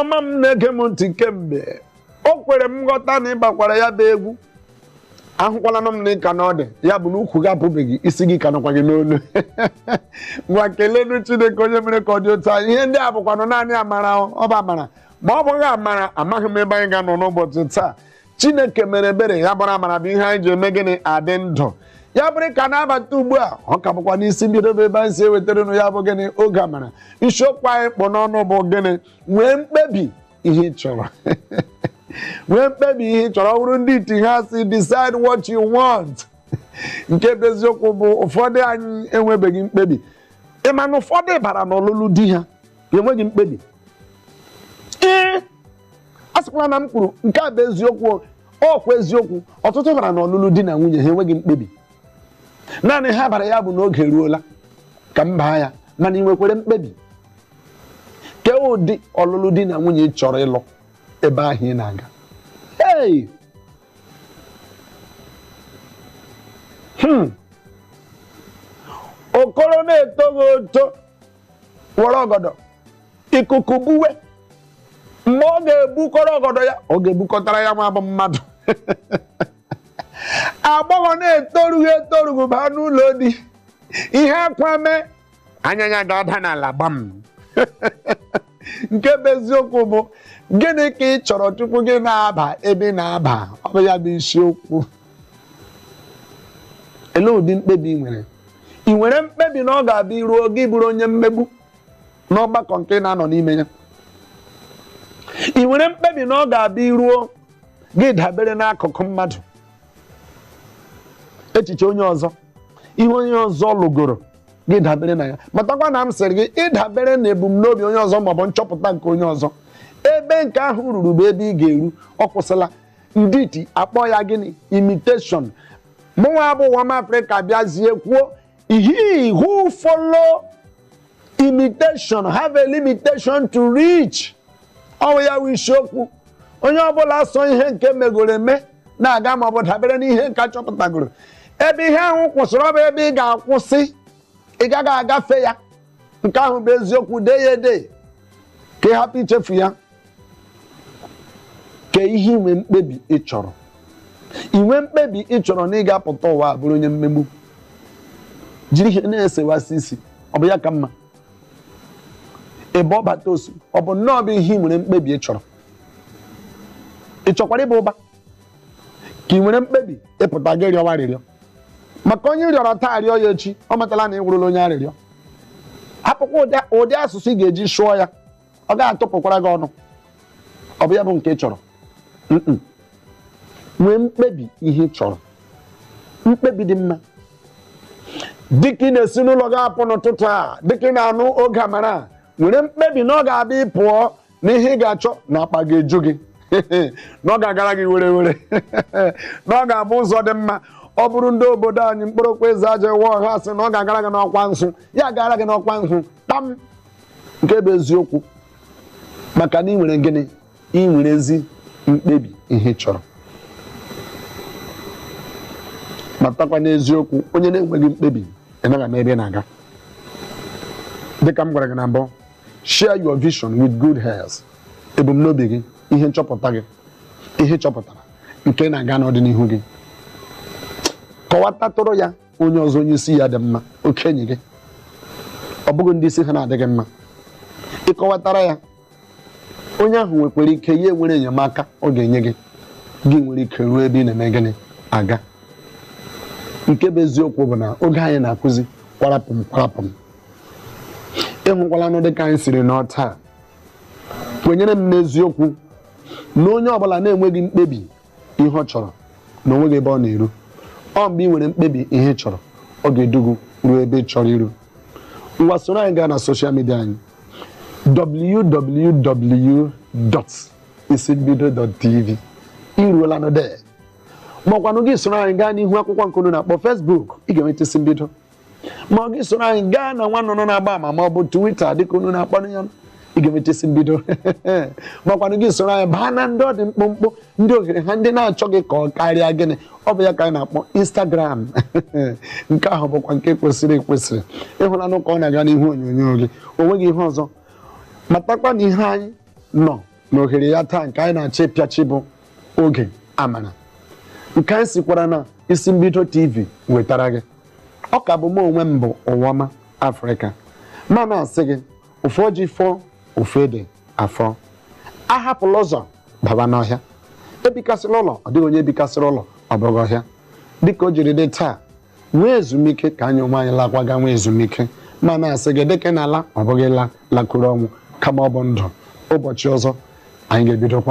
Ọma m na-ege m ntị kemgbe o kwere m nghọta na ịgbakwara ya bụ egwu. Ahụkwala m na ịka na ọ dị ya bụ na ukwu gị apụbeghị, isi gị ka nọkwa gị n'olu. Ngwa, kelenu Chineke onye mere ka ọ dị otu anyị. Ihe ndị a bụkwanụ naanị amara, ọ bụ amara. Ma ọ bụghị amara, amaghị m ebe anyị ga-anọ n'ụbọchị taa. Chineke mere ebere ya bụrụ amara bụ ihe anyị ji eme gịnị? Adị ndụ. Ya bụrụ ka na-abata ugbu a, ọ ka bụkwa n'isi mbido bụ ebe anyị si ewetara unu ya bụ gịnị? Oge amara. Isiokwu anyị kpụ n'ọnụ bụ gịnị? Nwee mkpebi ihe ị chọrọ. Nwee mkpebi ihe ị chọrọ. Ọ bụrụ ndị iti ha si "Decide what you want." Nke bụ eziokwu bụ ụfọdụ anyị enwebeghị mkpebi. Ịma na ụfọdụ bara n'ọlụlụ di ha enweghị mkpebi? Ee, a sịkwala na m kwuru. Nke a bụ eziokwu, ọkwa eziokwu. Ọtụtụ bara n'ọlụlụ di na nwunye ha enweghị mkpebi. Naanị ha bara ya bụ n'oge eruola ka m baa ya. Mana ị nwekwere mkpebi kee ụdị ọlụlụ di na nwunye ị chọrọ ịlụ, ebe ahụ ị na-aga? Hey! Okoro na-etoghị oto were ọgọdọ ikuku buwe. Mgbe ọ ga-ebukọrọ ọgọdọ ya, ọ ga-ebukọtara ya nwa bụ mmadụ. Agbọghọ na-etorughị etorughị baa n'ụlọ di, ihe akwa mee anya ya ga-ada n'ala gbam. Nke bụ eziokwu bụ gịnị ka ị chọrọ tupu gị na-aba ebe ị na-aba? Ọ bụ ya bụ isiokwu. Elee ụdị mkpebi ị nwere? Ị nwere mkpebi na ọ ga-abịa iruo gị bụrụ onye mmegbu n'ọgbakọ nke ị na-anọ n'ime ya? Ị nwere mkpebi na ọ ga-abịa iruo gị dabere n'akụkụ mmadụ, echiche onye ọzọ, ihe onye ọzọ lụgoro, gị dabere na ya? Matakwa na m sịrị gị ịdabere na ebumnobi onye ọzọ maọbụ nchọpụta nke onye ọzọ, ebe nke ahụ ruru bụ ebe ị ga-eru. Ọ kwụsịla. Nditi akpọ ya gịnị? Imitation. Mụnwa bụ ụwa m Afrịka bịazie kwuo, "He who follow imitation have a limitation to reach." Ọ bụ ya bụ isiokwu. Onye ọbụla so ihe nke megoro eme na-aga maọbụ dabere n'ihe nke chọpụtagoro, ebe ihe ahụ kwụsịrị, ọ bụ ebe ị ga-akwụsị, ị gaghị agafe ya. Nke ahụ bụ eziokwu. Dee ya ede ka ị hapụ ichefu ya. Ka ihe inwe mkpebi ị chọrọ. Inwe mkpebi ị chọrọ na ị ga-apụta ụwa a bụrụ onye mmegbu, jiri ihe na-esewasị isi, ọ bụ ya ka mma? Ebe ọ bata osu, ọ bụ nnọọ bụ ihe ị nwere mkpebi ị chọrọ? Ị chọkwara ịba ụba, ka ị nwere mkpebi ịpụta gị rịọwa arịrịọ? Maka onye rịọrọ taa, rịọ ya echi, ọ matala na ị wụrụla onye arịrịọ. Hapụkwa ụdị asụsụ ị ga-eji sụọ ya, ọ ga-atụpụkwara gị ọnụ. Ọ bụ ya bụ nke ị chọrọ? Mm-mm. Nwee mkpebi ihe ị chọrọ, mkpebi dị mma. Dịka ị na-esi n'ụlọ gị apụ n'ụtụtụ a, dịka ị na-anụ oge amara a, nwere mkpebi na ọ ga-abịa ịpụọ na ihe ị ga-achọ na akpa ga-eju gị, na ọ ga-agara gị were were, na ọ ga-abụ ụzọ dị mma. Ọ bụrụ ndị obodo anyị mkpụrụkwa eze aja ewe ọha sị na ọ ga-agara gị n'ọkwa nsụ, ya gara gị n'ọkwa nsụ kpam. Nke bụ eziokwu, maka na ị nwere gịnị? Ị nwere ezi mkpebi ihe ị chọrọ. Matakwa n'eziokwu, onye na-enweghị mkpebi, ị naghị ama ebe ị na-aga. Dịka m gwara gị na mbụ, share your vision with good heads. Ebumnobi gị, ihe nchọpụta gị, ihe chọpụtara nke na-aga n'ọdịnihu gị, kọwatatụrụ ya onye ọzọ, onye isi ya dị mma, okenye gị, ọ bụghị ndị isi ha na-adịghị mma. Ịkọwatara ya onye ahụ nwekwara ike ya enwere enyemaka ọ ga-enye gị, gị nwere ike ruo ebe ị na-eme gịnị? Aga. Nke bụ eziokwu bụ na oge anyị na-akụzi kwarapụm kwarapụm, ịhụkwalanụ dịka anyị siri nọ taa. Kwenyere m n'eziokwu na onye ọbụla na-enweghị mkpebi ihe ọ chọrọ na onweghị ebe ọ na-eru. Ọ mgbe ị nwere mkpebi ihe ị chọrọ, ọ ga-edugu ruo ebe ị chọrọ iru. Ngwa, soro anyị gaa na social media anyị, www.isimbido.tv. Iruola nụ de maọkwanụ gị soro anyị gaa n'ihu akwụkwọ nke unu na-akpọ Facebook, ị ga-enweta isi mbido. Ma ọ gị soro anyị gaa na nwa nnụnụ na-agba ama, ma ọ bụ Twitter dịka unu na-akpọ ya, ị ga-enweta isi mbido. Makwanụ gị soro anyị baa na ndị ọ dị mkpụmkpụ, ndị ohere ha, ndị na-achọghị ka ọ karịa gịnị, ọ bụ ya ka anyị na-akpọ Instagram. Nke ahụ bụkwa nke kwesịrị ekwesịrị. Ịhụlanụ ka ọ na-aga n'ihu onyonyo gị, o nweghị ihe ọzọ. Matakwa na ihe anyị nọ. Na ohere ya taa nke anyị na-achọ ịpịachi bụ Oge Amara, nke anyị sikwara na Isi Mbido TV wetara gị. Ọ ka bụ mụ onwe m bụ Ụwaọma Afrịka, ma na-asị gị ụfọ ji fọọ, ofe ede afọ. Ahapụla ụzọ baba n'ọhịa, ebikasịla ụlọ, ọ dịghị onye bikasịrị ụlọ ọ bụghị ọhịa. Dịka o jiri dị taa, nwee ezumike ka anyị onwe anyị lakwaga nwee ezumike, ma na-asị gị dịka ị na-ala, ọ bụghị la lakụrụ ọnwụ, kama ọ bụ ndụ. Ụbọchị ọzọ anyị ga-ebidokwa.